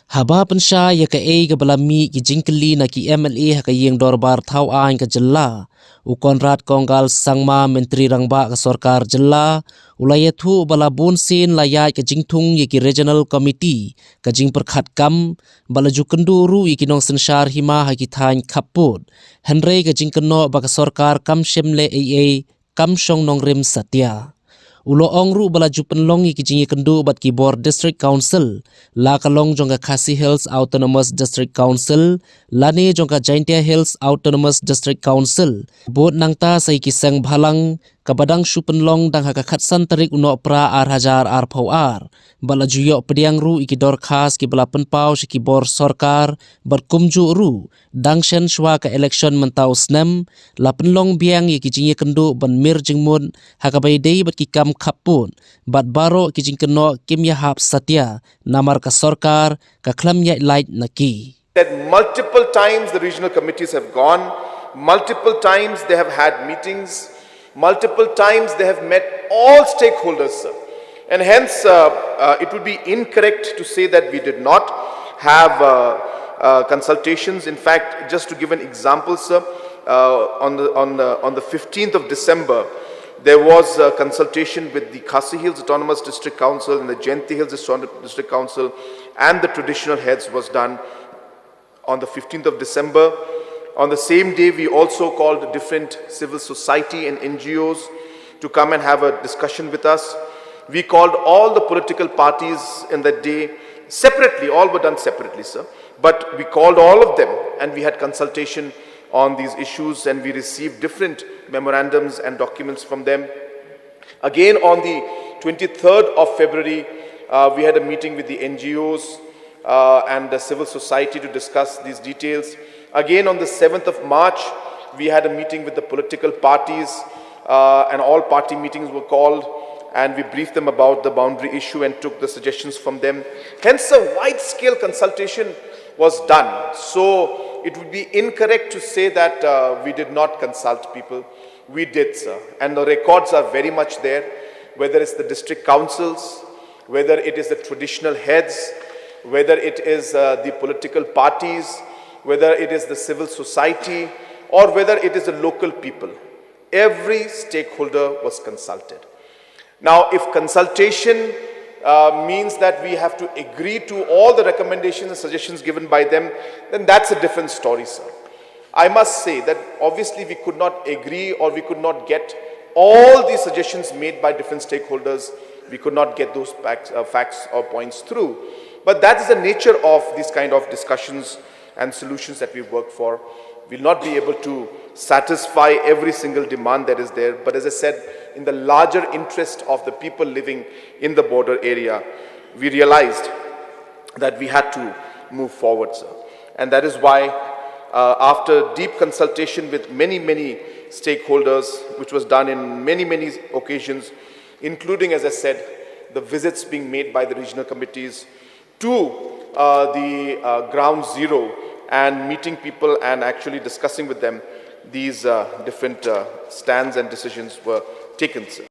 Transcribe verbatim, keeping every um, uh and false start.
Haba pynshai ïa kaei kaba la mih ki jingkylli na ki M L A ha ka ïing dorbar thaw aiñ ka jylla, u Conrad Kongkal Sangma, Myntri Rangbah ka sorkar jylla, u la ïathuh ba la bun sien la ïaid ka jingthung ïa ki Regional Committee, ka jingpyrkhat kam, ba la ju kynduh ruh ïa ki nongsynshar hima ha ki thaiñ khappud. Hynrei ka jingkynnoh ba ka sorkar kam shym leh ei ei, kam shong nongrim satia. U la ong ruh ba la ju pynlong ïa ki jingïakynduh bad ki bor District Council, la ka long jong ka Khasi Hills Autonomous District Council, lane jong ka Jaintia Hills Autonomous District Council, bad nangta sa ïa ki seng bhalang, kaba dang shu pynlong dang ha ka khatsan tarik u Nohprah ar hajar arphew ar, ba la ju ïoh pdiang ruh ïa ki dorkhas kiba la pynpaw sha ki bor sorkar, bad kumjuh ruh, dang shen shuwa ka election mynta u snem, la pynlong biang ïa ki jingïakynduh ban mir jingmut, ha kaba ïadei bad ki kam khappud, bad baroh ki jingkynnoh kim ïahap satia, namar ka sorkar, ka khlem ïaid lait na ki. That multiple times the regional committees have gone, multiple times they have had meetings, multiple times they have met all stakeholders, sir. And hence, uh, uh, it would be incorrect to say that we did not have uh, uh, consultations. In fact, just to give an example, sir, uh, on, the, on, the, on the fifteenth of December, there was a consultation with the Khasi Hills Autonomous District Council and the Jaintia Hills District Council and the traditional heads was done on the fifteenth of December. On the same day, we also called different civil society and N G Os to come and have a discussion with us. We called all the political parties in that day separately, all were done separately, sir. But we called all of them and we had consultation on these issues and we received different memorandums and documents from them. Again, on the twenty-third of February, uh, we had a meeting with the N G Os uh, and the civil society to discuss these details. Again, on the seventh of March, we had a meeting with the political parties, uh, and all party meetings were called, and we briefed them about the boundary issue and took the suggestions from them. Hence, a wide scale consultation was done. So, it would be incorrect to say that uh, we did not consult people. We did, sir. And the records are very much there, whether it's the district councils, whether it is the traditional heads, whether it is uh, the political parties, whether it is the civil society, or whether it is the local people. Every stakeholder was consulted. Now, if consultation uh, means that we have to agree to all the recommendations and suggestions given by them, then that's a different story, sir. I must say that obviously we could not agree or we could not get all the suggestions made by different stakeholders. We could not get those facts, uh, facts or points through. But that is the nature of these kind of discussions and solutions that we work for. We'll not be able to satisfy every single demand that is there, but as I said, in the larger interest of the people living in the border area, we realized that we had to move forward, sir. And that is why, uh, after deep consultation with many, many stakeholders, which was done in many, many occasions, including, as I said, the visits being made by the regional committees to uh, the uh, ground zero and meeting people and actually discussing with them, these uh, different uh, stands and decisions were taken, sir.